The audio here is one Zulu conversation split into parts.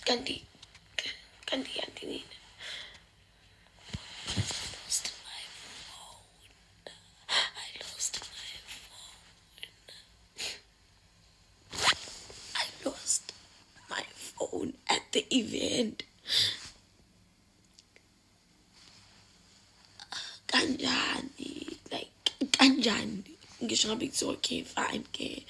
Kanti kanti kanti nina. I lost my phone. I lost my phone. I lost my phone at the event. Kanjani, like kanjani, ngisho ngabe kuthiwa okay fine ke,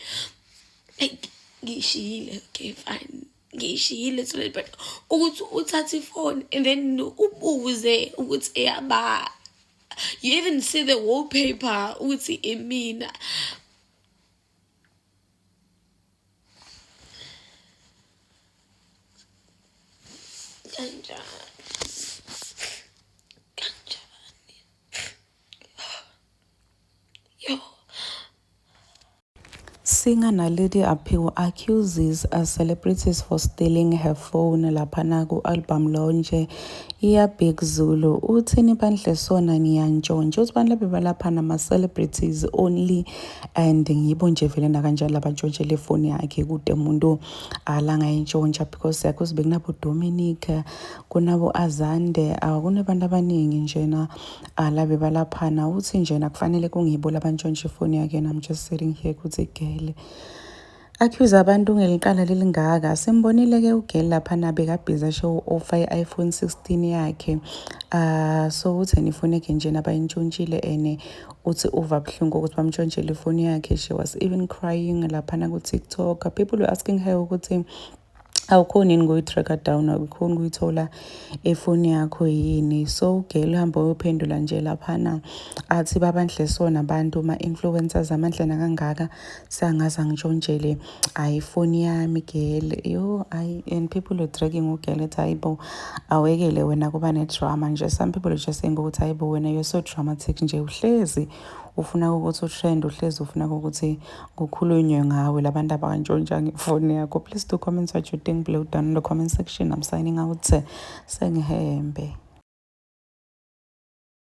like ngiyishiyile, okay fine ngiyishiyile toilet, but ukuthi uthathe ifoni and then ubuze ukuthi eyaba, you even see the wallpaper ukuthi imina. Kanjani, kanjani, yo. Singer Naledi Aphiwe accuses celebrities for stealing her phone laphana ku-album launch iya Big Zulu. Uthini bandle sona niyantshontsha, uthi bantu labe nama-celebrities only and ngibo nje vele nakanjani labantshontshela ifoni yakhe, kude umuntu alangayintshontsha because yakho bekunabo Dominic, kunabo Azande, kunabantu abaningi njena labe balaphana. Uthi njena kufanele kungibo labantshontsha ifoni yakhe. And I'm just sitting here kuthi girl accuse abantu ngeliqala lelingaka. Simbonile-ke ugirl laphana bekabhizi show off i-iPhone 16 yakhe, so uthi ifoni yakhe njena bayintshontshile and uthi uva buhlungu ukuthi bamtshontshele ifoni yakhe. She was even crying laphana ku-TikTok. People were asking her ukuthi awukhoni yini kuyi-tracker down, awukhoni kuyithola ifoni yakho yini? So ugirl uhambe uyophendula nje laphana athi babanhle sona abantu ma-influencers amandla nakangaka sangaze angitshontshele ayifoni yami girl. Yo, ayi, and people were dragging ugirl ethi hayibo, awekele wena kuba ne-drama nje. Some people are just saying ukuthi hayibo wena, you're so dramatic nje, uhlezi ufuna ukuthi utrend, uhlezi ufuna ukuthi kukhulunywe ngawe, labantu abantshontshanga ifoni yakho. Please do comment what you think below down in the comment section. I'm signing out, sengihembe.